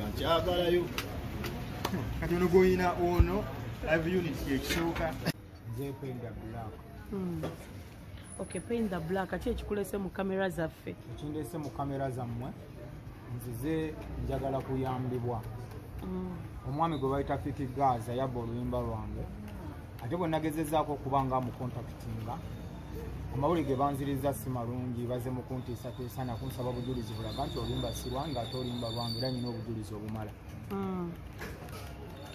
Nkyagalayo kati ono gw'olina ono live unit ekisooka. Nze Penda Black. Okay, Penda Black, ki ekikulese mu kamera zaffe? Ekindese mu kamera zammwe, nzize njagala kuyambibwa. Omwami gwe bayita Fik Gaza yabba oluyimba lwange, ate bwe nagezezaako okuba nga mukontakitinga, amawulire ge banziriza si malungi, baze mu kuntiisatiisa nakunsaba bujulizi bulaga nti oluyimba si lwange ate oluyimba lwange, era nyina obujulizi obumala.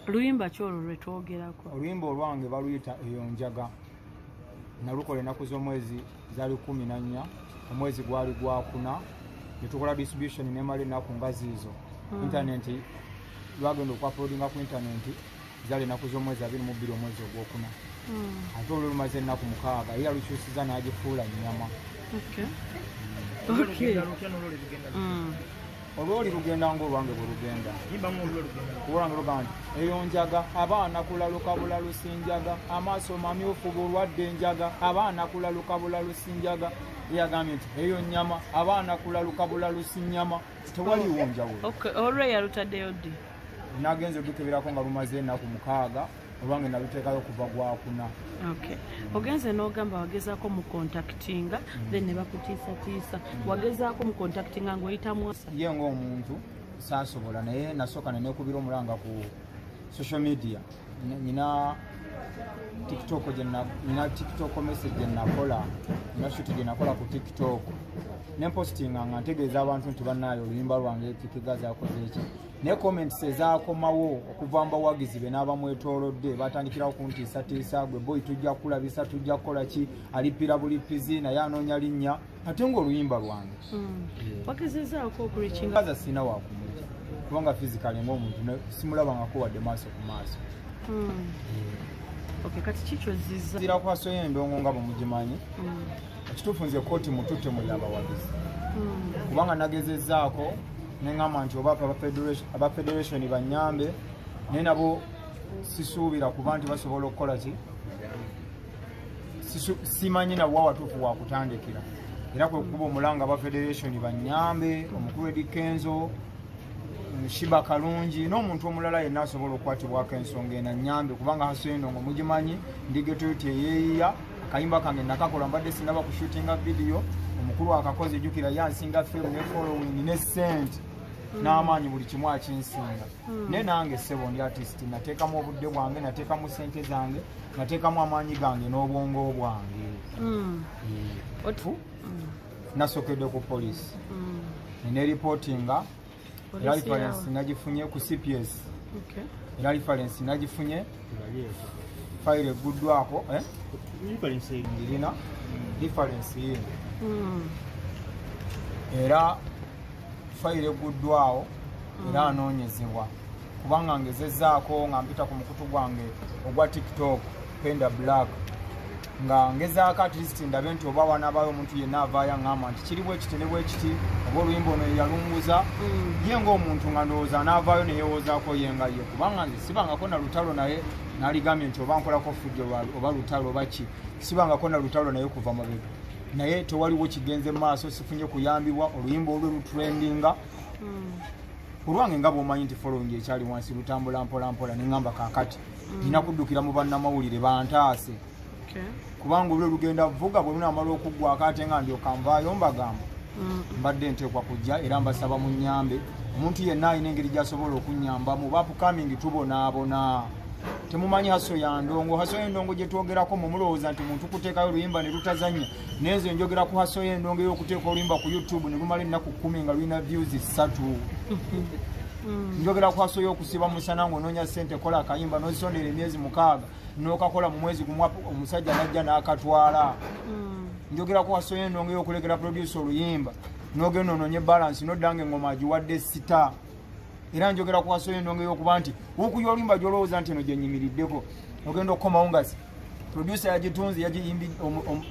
Luyimba ki olwo lwe twogerako? Oluyimba olwange baluyita Eyo Njaga. Nalukola ennaku z'omwezi zaali 14, omwezi gwali gwakuna, ne tukola distribution nemala ennaku nga ziizo. Internet lwagenda okuuploadinga ku internet zaali ennaku z'omwezi 22 omwezi ogwokuna. Ate olwo lumaze ennaku 6, ye yalukyusiza n'agifuula nnyama. Olwoli lugenda ng'olwange bwe lugenda. Olwange lugamba nti eyo njaga, abaana kulaluka bulalu si njaga, amaaso mamyufu bulwadde njaga, abaana kulaluka bulalu si njaga. Ye yagambye nti eyo nnyama, abaana kulaluka bulalu si nnyama. Tewaliiwo njawulo. Olwo yalutaddeyo ddi? Nagenze odukeberako nga lumaze ennaku 6, olwange naluteekayo kuva gwakuna. Okay. Ogenze n'ogamba wagezaako mu contactinga, then ne bakutiisatiisa. Wagezaako mu contactinga ng'oyitamu? Ye ng'omuntu saasobola, naye nasooka ne neekubira omulanga ku social media. Nina TikTok gye nina TikTok message gye nakola, nina shoot gye nakola ku TikTok. Ne mpostinga nga ntegeeza abantu nti bannaayo oluyimba lwange Fik Gaza akoze eki. Naye comments ezaakomawo okuva mu bawagizi be n'abamwetoolodde batandikirawo kuntiisatiisa, gwe boy tujja kukulabisa, tujja kukola ki, alipira bulipizi naye anoonya linnya, ate ng'oluyimba lwange. Wagezezaako okureachinga? Gaza sirina wakumujja kubanga physically ng'omuntu simulabangako wadde maaso ku maaso. Okay, kati ki ky'ozizza? Nzira ku hustle y'endongo nga bwe mugimanyi. Ekituufu nze kooti mututte muli abawagizi. Kubanga nagezezzaako ne ŋŋamba nti oba aba federation bannyambe, naye nabo sisuubira kuba nti basobola okukola ki, simanyi nabo awatuufu wakutandikira. Era kwe kukuba omulanga aba federation bannyambe, omukulu Eddy Kenzo, Shiba Kalungi n'omuntu omulala yenna asobola okukwatibwako ensonga eno annyambe, kubanga hustle y'endongo mugimanyi, ndi ghetto youth eyeeyiya. Akayimba kange nakakola mbadde sinaba kushootinga video, omukulu akakoze, jjukira ye ansinga fame ne following ne ssente n'amaanyi, buli kimu akinsinga. Naye nange ssebo ndi artist, nateekamu obudde bwange, nateekamu ssente zange, nateekamu amaanyi gange n'obwongo bwange. Nasokedde ku poliisi ne reportinga, era reference nagifunye ku CPS. Era reference nagifunye, fayiro egguddwako. Ngirina reference yino, era fayiro egguddwawo era anoonyezebwa, kubanga ngezezzaako nga mpita ku mukutu gwange ogwa TikTok Penda Black, nga ngezaako at least ndabe nti oba wanaabayo omuntu yenna avaayo aŋŋamba nti kiri bwe kiti ne bwe kiti, oba oluyimba ono yalunguza. Ye ng'omuntu nga ndowooza anaavaayo ne yeewoozaako ye nga ye, kubanga nze sibangako na lutalo naye n'aligambye nti oba nkolako fujjo oba lutalo oba ki, sibangako na lutalo naye kuva mabega, naye tewaliwo kigenze mu maaso, sifunye kuyambibwa. Oluyimba olwe lutrendinga, olwange nga bw'omanyi nti following ekyali wansi, lutambula mpola mpola. Ne ŋŋamba kaakati nina kuddukira mu bannamawulire bantaase, kubanga olwe lugenda vuga bwe lunaamala okuggwako ate nga ndyoka nvaayo mbagamba mbadde nteekwa kujja. Era mbasaba munnyambe, omuntu yenna alina engeri gy'asobola okunnyambamu. Ba upcoming tubonaabona, temumanyi hustle ya ndongo. Hustle y'endongo gye twogerako, mumulowooza nti muntu kuteekayo oluyimba ne lutazannya, naye nze njogera ku hustle y'endongo ey'okuteeka oluyimba ku YouTube ne lumala ennaku 10 nga lulina views 3. Njogera ku hustle y'okusiba musana ng'onoonya ssente, kola akayimba n'ozisondera emyezi 6, n'okakola mu mwezi gumu omusajja n'ajja n'akatwala. Njogera ku hustle y'endongo ey'okulekera producer oluyimba n'ogenda onoonye balance, n'odda nga engoma agiwadde sita. Era njogera ku hustle y'endongo ey'okuba nti wukuya oluyimba gy'olowooza nti eno gye nyimiriddeko, ogenda okukomawo nga producer yagitunze,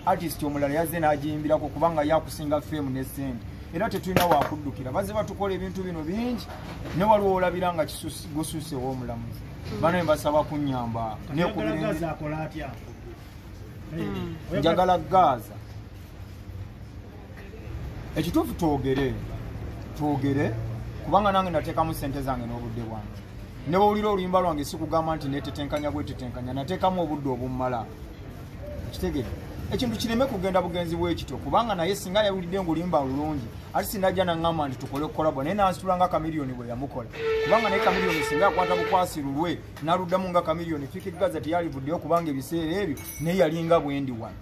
artist omulala yazze n'agiyimbirako, kubanga yakusinga fame ne ssente. Era tetulina wakuddukira, bazze batukola ebintu bino bingi, ne waliwo olabira nga gusuuse ow'omulamuzi. Bano mbasaba kunnyamba. Njagala Gaza Ekituufu twogere kubanga nange nateekamu ssente zange n'obudde bwange. Ne bw'owulira oluyimba lwange sikugamba nti neetetenkanya bwetetenkanya, nateekamu obudde obummala. Kitegedde? Ekintu kireme kugenda bugenzi bwekityo, kubanga naye singa yawulidde ng'oluyimba lulungi ate sinajja naŋŋamba nti tukole collabo, naye nansitula nga Chameleone bwe yamukola. Kubanga naye Chameleone singa akwata bukwasi lulwe n'aluddamu nga Chameleone, Fik Gaza teyalivuddeyo kubanga ebiseera ebyo naye yalinga bwendi wano.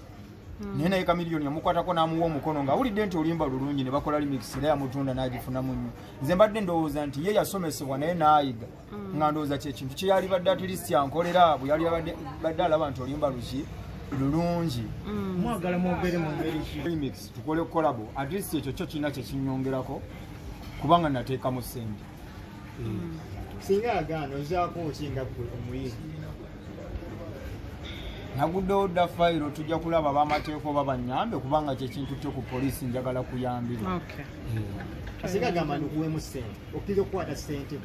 Naye Chameleone yamukwatako n'amuwa omukono ng'awulidde nti oluyimba lulungi ne bakola remix era yamutunda n'agifunamu nnyo. Nze mbadde ndowooza nti ye yasomesebwa naye n'ayiga, nga ndowooza kye kintu kye yalibadde at least yankolera bwe yali badde alaba nti oluyimba luki lulungi. Mwagala mwogere mu ngeri ki? Remix tukole collabo, at least ekyo kyo kirina kye kinnyongerako kubanga nateekamu ssente. Singa agaana ozaako ki nga ggwe omuyimbi? Naguddewo dda fayiro, tujja kulaba ab'amateeka oba bannyambe kubanga kye kintu kyo ku poliisi njagala kuyambibwa. Singa agamba nikuweemu ssente, okkiriza okukwata ssente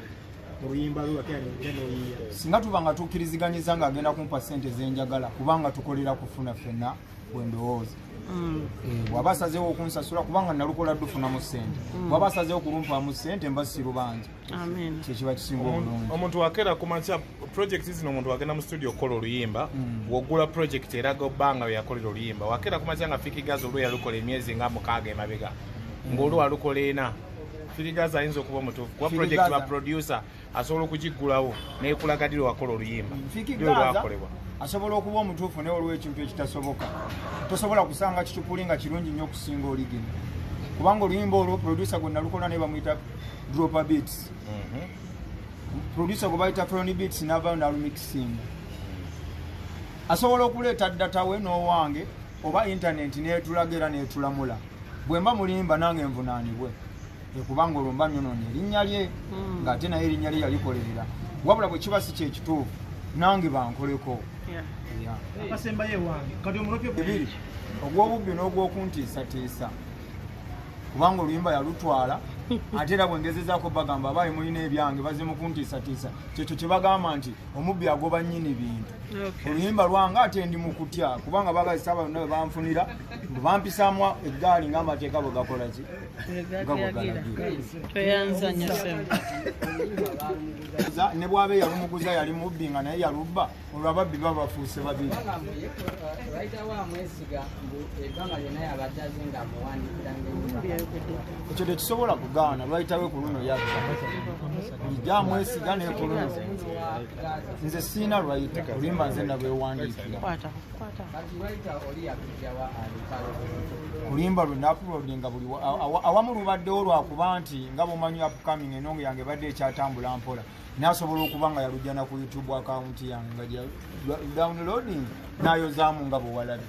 mu luyimba lwo era n'oyiiya? Singa tuba nga tukkiriziganyiza ng'agenda kumpa ssente ze njagala kubanga tukolera kufuna ffenna bwe ndowooza. Bw'aba asazeewo okunsasula kubanga nalukola dufunamu ssente, bw'aba asazeewo okulumpaamu ssente mba sirubanja. Kye kiba kisinga obulungi. Omuntu wakeera ku makya project zino, omuntu wagenda mu studio okukola oluyimba, w'ogula project eraga obbanga we yakolera oluyimba. Wakeera ku makya nga Fik Gaza olwo yalukola emyezi nga 6 emabega, ng'olwo alukola 4. Fik Gaza ayinza okuba omutuufu kuba project ba producer asobola okugiggulawo n'ekulaga ddi lwe wakola oluyimba. Fik Gaza asobola okuba omutuufu naye waliwo ekintu ekitasoboka. Tosobola kusanga kicupuli nga kirungi nnyo okusinga oligino, kubanga oluyimba olwo producer gwe nalukola naye bamuyita Dropper Beats. Producer gwe bayita Frony Beats n'avaayo n'alumixinga. Asobola okuleeta data we n'owange oba internet n'etulaga era n'etulamula. Bwe mba mulimba nange nvunaanibwe, kubanga olwo mba nnyonoonye erinnya lye ng'ate naye erinnya lye yalikolerera. Wabula bwe kiba si kye kituufu nange bankoleko. Akasembayo ewange kati omulopye bibiri, ogw'obubbi n'ogw'okuntiisatiisa, kubanga oluyimba yalutwala ate era bwe ngezezaako bagamba abaayi mulina ebyange bazze mu kuntiisatiisa. Kyekyo kye bagamba nti omubbi agoba nnyini bintu. Oluyimba lwange ate ndi mu kutya kubanga baagazisa bonna bwe banfunira bampisaamu eggaali ng'amateeka bwe gakola ki? Nga bwe galagira. Ne bw'aba eyalumuguza yali mubbi nga naye yalubba, olwo ababbi baba bafuuse babiri. Ekyo tekisobola kugaana, lwayitawe ku luno yabba. Bulijjo amwesiga naye ku luno. Nze siina lwayita, oluyimba nze nalwewandiikira. Oluyimba lwe nauploadinga buli awamu lubaddewo lwakuba nti nga bw'omanyi upcoming enongo yange ebadde ekyatambula mpola, nasobola okuba nga yalujja na ku YouTube account yange nga downloading n'ayozaamu nga bwe walabye.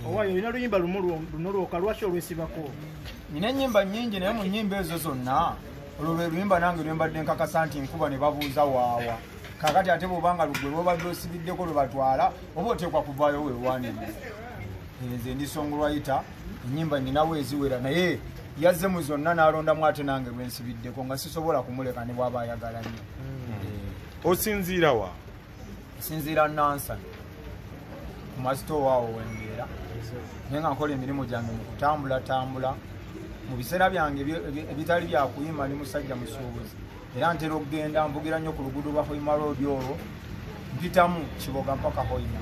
Owayo olina luyimba lumu luno lwokka, lwaki olwesibako? Nina ennyimba nnyingi naye mu nnyimba ezo zonna olwo lwe luyimba nange lwe mbadde nkakasa nti nkuba ne babuuza waawa. Kaakati ate bw'obanga lugwe lw'obadde osibiddeko lwe batwala oba oteekwa kuvaayo weewaaniriza. Nze ndi songwriter, ennyimba nninawo eziwera naye yazze mu zonna n'alondamu ate nange lwe nsibiddeko nga sisobola kumuleka ne bw'aba ayagala nnyo. Osinziira wa? Nsinziira Nansana ku masitoowa awo wembeera, naye nga nkola emirimu gyange mu kutambulatambula. Mu biseera byange ebitali bya kuyimba ndi musajja musuubuzi era ntera okugenda mvugira nnyo ku luguudo lwa Hoima Road olwo mpitamu Kiboga mpaka Hoima.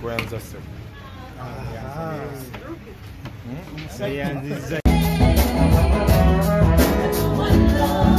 Kweyanza ssebo. Neyanziza. One love.